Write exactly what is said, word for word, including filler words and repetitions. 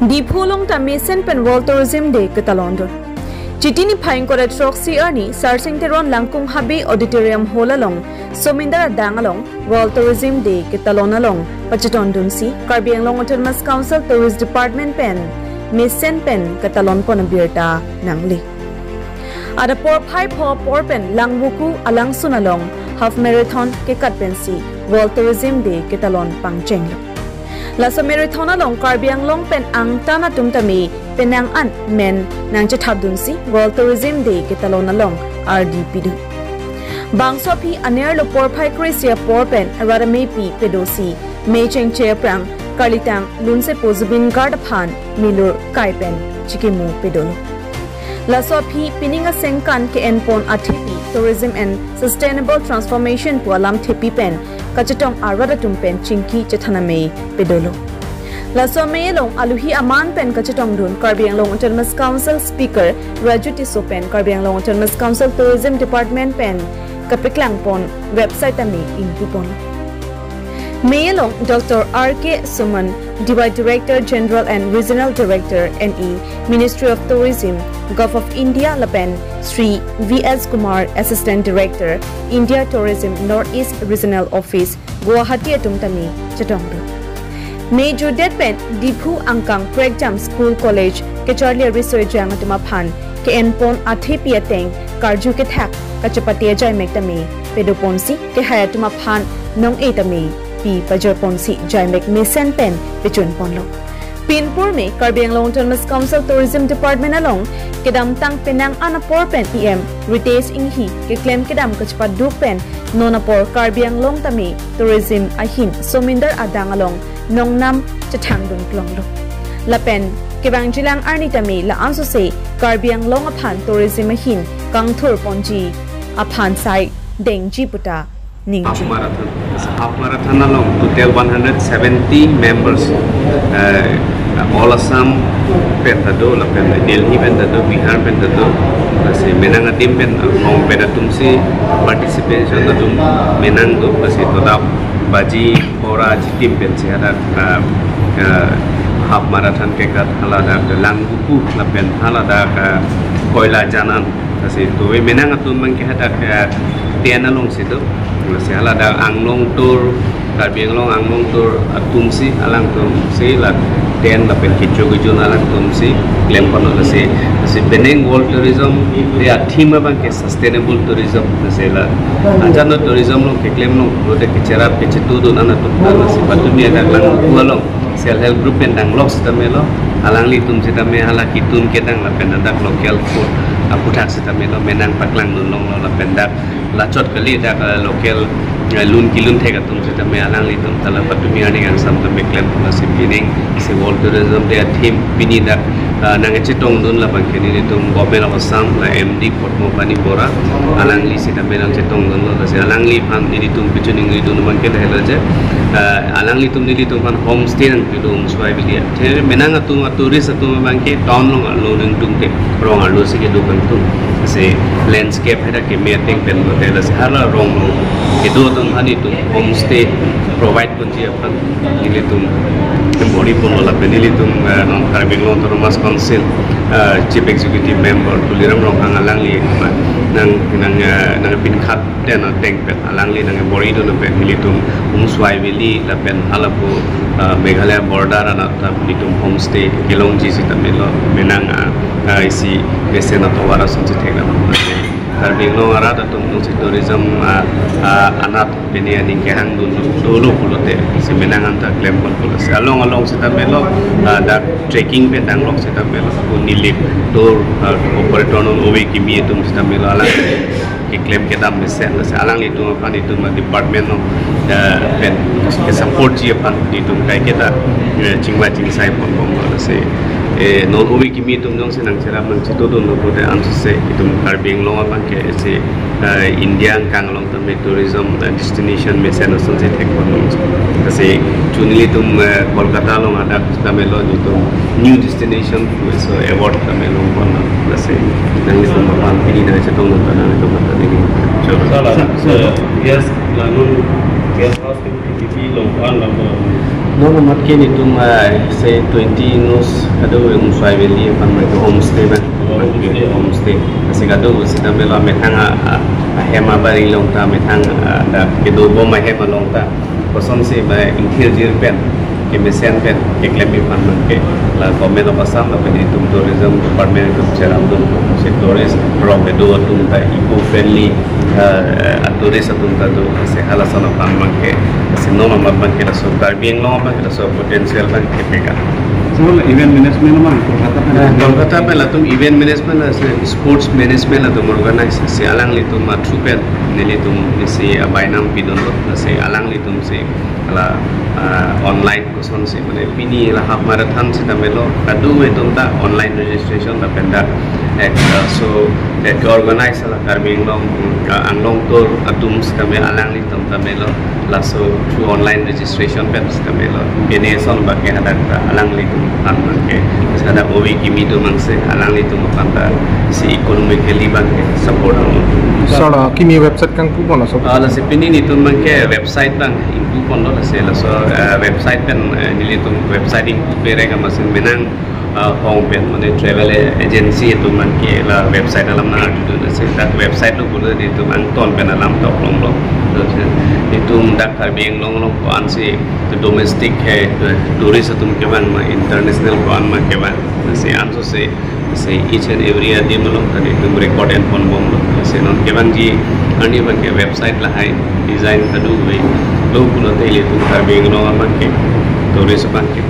Diphu along ta mesen pen World Tourism Day ketalon dun. Chiti niphai ingkoi ra throksi arni Sarsing Teron Langkung Habe Auditorium Hall along Somindar adang along World Tourism Day ketalon along pachetong dunsi Karbi Anglong Autonomous Council Tourist Department pen mesen pen ketalon pon abirta nangle. Adap porphai pho apor pen Langvoku alangsun along half marathon kekat pensi World Tourism Day ketalon pangchenglo. Laso marathon along Karbi Anglong pen angtan atum tame penang an men nangchethap dunsi World Tourism Day ketalon along ardi pidun. Bangso aphi anerlo porphai kre-isi apor pen rat amepi pedosi mei chengche aphrang karlitang lunsepo Zubeen Garg aphan milur kai pen chikimo pedolo. Laso aphi pining asengkan ke-enpon athepi Tourism and Sustainable Transformation pu alamthepi pen kachetong arat atum pen chingki chethan amei pedolo. Laso amei along aluhi aman pen kachetong dun Karbi Anglong Autonomous Council Speaker Raju Tisso pen Karbi Anglong Autonomous Council Tourism Department pen kapeklang pon website tame ingpu pon. Mei along Doctor R K Suman, D Y Director General and Regional Director N E, Ministry of Tourism, Govt. of India lapen Shri V S Kumar, Assistant Director, India Tourism North East Regional Office, Guwahati atum tame chetong dun. Mei jutdet pen Diphu angkang prekjam school college kacharli ariso ejang atum aphan ke-enpon athepi ateng karju kethak kachepate ajaimek tame pedoponsi kehai atum aphan nong-e tame pi pajorponsi jaimek mesen pen pechun ponlo. Pinpur me Karbi Anglong Autonomous Council Tourism Department along kedamtang penang an apor pen E M Ritesh Enghi keklem kedam kachepaduk pen non apor Karbi Anglong tame tourism ahin Somindar adang along nongnam chethang dun klonglo. Lapen kevangjilang arni tame la-an sose Karbi Anglong aphan tourism ahin kangthur ponji aphan sai dengji puta ningje. Half marathon. Half marathon along total one hundred seventy members. Eh, all Assam pen ta do, lapen Delhi pen ta do, Bihar pen ta do. Lasi menang adim pen, eh, mong pen atumsi participation atum menang do, lasi todap baji pora aji team pensi hadak, eh, eh, half marathon kekat haladak Langvoku lapen haladak, eh, Koila Janan. Lasi tuve menang atum abangke hadak, eh, ten alongsi do. Lasi haladak Anglong Tour, Karbi Anglong Anglong Tour atumsi, alangtumsi la ten lapen kecho kejun alangtumsi klem ponlo lasi. Lasi penang World Tourism Day a-theme abangke Sustainable Tourism lasi la. Ajano tourism along keklem along pulote kecherap kechetudun an atum ta lasi patumi hadak Langvoku along self help group pen danglok sitame lo, alanglitum sitame hala kitun kedang lapen hadak local food aputhak sitame lo menang paklang dun longlo lapen dak lachot kali dak, eh, local, eh, lun kelun thek atum sitame alanglitum ta la patumi arni kangsam tame klem lasi pining si World Tourism Day a-theme pini dak, eh, nangchetong dun labangke nelitum Government of Assam la M D Padma Pani Bora alangli sitame nangchetong dunlo lasi alangliphan nelitum kachiningri dun abangke lahelo je, eh, alanglitum nelitum aphan homestay nangpidun Umswai Valley. Athe menang atum a-tourist atum abangke town along arlo ningtungte rong arlosi kedo kangtung. Lasi landscape hadak keme ateng pen lote lasi hala rong along kedo atum aphan itum homestay provide ponji aphan nelitum bor-i ponlo lapen nelitum, eh, non Karbi Anglong Autonomous Council, eh, Chief Executive Member Tuliram Ronghang alangli nang nang, eh, nangpinkhat ten ateng pen alangli nangbor-i dun pen nelitum Umswai Valley lapen halapu, eh, Meghalaya border anat ta nelitum homestay kelongji sitame lo menang, ah, ah, isi mesen atovar asonsi theklong. Karbi Anglong arat atum nungsi tourism, ah, ah, anat pini aning kehang dun dolo pulote si menang anta klem pon pulo si along along sitame lo, ah, dak trekking pen danglok sitame lo, pu nilip tour, ah, operator non ove kimi atum sitame lo alang keklem kedam mesen lasi alanglitum aphan itum department along, eh, pen kesupport ji aphan itum kaiketa, eh, chingvai chingsai pon pon lasi, eh, non ove kimi atum jongsi nangcherap nangchetudun lo pulote ansose itum Karbi Anglong abangke isi, eh, India angkang along tame tourism, eh, destination mesen asonsi thek pon. Lasi chu nelitum, eh, Kolkata along hadak tame lo nelitum new destination so award tame long pon lasi nanglitum aphan pini nangchetong nangta nanglitum aphan neli. Sala, sir, yes, la non guest house ke P P long an la, Non amat ke nelitum, ah, se twenty News kado Umswai Valley aphan mai homestay abang. Homestay. Homestay. Lasi kado sita melo amethang a, a, ahem abari along ta, amethang, ah, dak kedobom ahem along ta kosonsi ba ingthirjir pen, kemesen pen keklem aphan abang ke la Government of Assam lapen itum Tourism Department itum cherapdun, si tourist rong kedo atum ta eco friendly, ah, ah, tourist atum ta do, si halason aphan abang ke, si non amat abang ke laso Karbi Anglong abang ke laso potential abang kepeka. So, event management abang Kolkata pen? Ah, Kolkata pen latum event management, ah, si sports management latum organize, si alanglitum a-through pen nelitum si abainam pidunlo, si alanglitum si la, ah, online kosonsi, mane pini la half marathon sita melo, kado atum ta online registration lapen dak, eh, ah, so, eh, ke-organize la Karbi Anglong, mm, ah, Anglong tour atum sita me alanglitum ta melo, laso through online registration pen sita melo. Pini ason abang ke hadak ta alanglitum aphan abang ke, hadak ove kimi do mangse alanglitum aphan ta si economically abang ke support lo. Sir, ah, kimi website kangpu pon laso? Ah, lasi pini nelitum abang ke website abang ingpu ponlo, lasi laso, ah, website pen, eh, nelitum website ingpu pere kamasin menang, ah, hong pen, mane travel agency atum abang ke la website alam nangdun, lasi dak website lo pulo nelitum angton pen alam toklonglo. Lasi nelitum dak Karbi Anglong along ko-ansi domestic hai, tourist atum kevang ma international ko-an ma kevang, lasi ansose, si each and every adim along ta nelitum record enpon bomlo. Lasi non kevangji arni abang ke website lahai design kado ave, lo pulote ilitum Karbi Anglong abang ke tourist abang ke